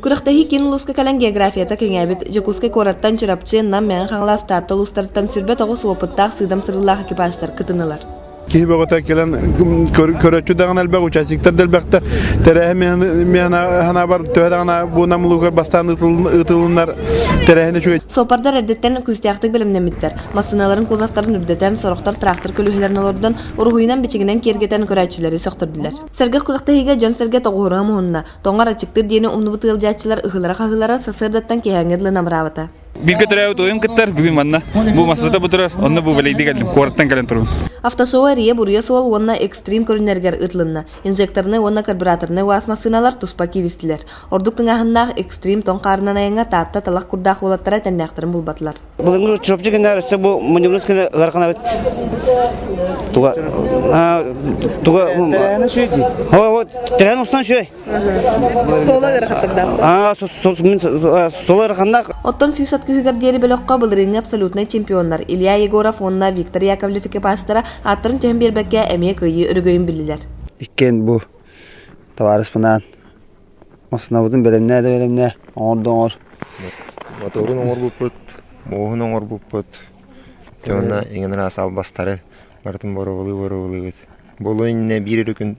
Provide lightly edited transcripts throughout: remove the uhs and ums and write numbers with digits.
Күрэхтэһии киин улууска кэлэн географията кэҥээбит. Дьокуускай куораттан Чурапчы, Нам, Мэҥэ Хаҥалас, Таатта улуустарыттан 29 уопуттаах сыыдам сырыылаах экипажтар кытыннылар. Киһи бөҕөтө кэлэн көрөөччү даҕаны элбэх, участниктар да элбэхтэр. Тэрээһин миэхэ санаабар төһө даҕаны бу Нам улууһугар бастаан ыытылыннар тэрээһин үчүгэй. Суоппардар эрдэттэн күүстээхтик бэлэмнэммиттэр. Массыыналарын кузовтарын үрдэтэн, сорохтор трактор көлүөһэлэрин олордон, уруһуйунан-бичигинэн киэргэтэн көрөөччүлэри сөхтөрдүлэр. Сэргэх күрэхтэһиигэ дьон-сэргэ тоҕуоруһа муһунна. Тоҥор аччыктыыр диэни умнубут ыалдьааччылар ыһыылара-хаһыылара сарсыардаттан киэһээҥҥи дылы намыраабыта. Бииргэ төрөөбүт уйун кыттар бүгүн манна бу массыыта бу турар, онно бу бэлэйди кэллим, куораттан кэлэн турабын. Автошоу эрийэ-буруйа суол уонна экстрим көрүҥнэригэр ыытылынна. Инжекторнай уонна карбюраторнай УАЗ массыыналар туспа кииристилэр. Ордук тыҥааһыннаах экстрим тоҥ хаарынан айаҥҥа Таатта талах курдаах уолаттара тэннээхтэрин булбатылар. Былыргы Чурапчы гыннар өссө бу мунньубунус гына ыарахан эбит. Туга туга Тэрээһинэ үчүгэй дии. Хо тэрээһин устан үчүгэй. Суола ыарахаттардаах. Аа суола ыараханнаах. Оттон сүүс ат күһүгэр диэри бөлөххө былырыыҥҥы абсолютнай чемпионнар Илья Егоров уонна Виктор Яковлев экипажтара ааттарын түһэн биэрбэккэ эмиэ кыайыы өрөгөйүн биллилэр. Иккиэн бу табаарыспынаан массыынабытын бэлэмнээ да бэлэмнээ, оҥор да оҥор. Моторун оҥорбуппут, муоһун оҥорбуппут, уонна иҥэн араас албастары барытын боруобалыы-боруобалыыбыт. Буолуон иннинэ биир эрэ күн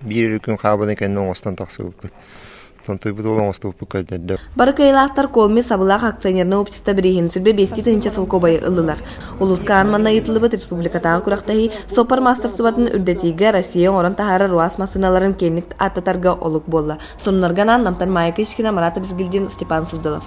биир эрэ күн хаабыны кэннэ оҥостон тахсыбыппыт. Тонтуйбут уол оҥостубуппут көрдөрдө. Бары кыайыылаахтар Колми сабылаах акционернай общество бирииһин сүрбэ биэстии тыһыынча солкуобайы ыллылар. Улууска аан манна ыытыллыбыт республикатааҕы күрэхтэһии суоппар маастарыстыбатын үрдэтиигэ Россия оҥорон таһаарар УАЗ массыыналарын киэҥник ааттатарга олук буолла. Сонуннарга анаан Намтан Майя Кычкина, Марат Абзгильдин, Степан Суздалов.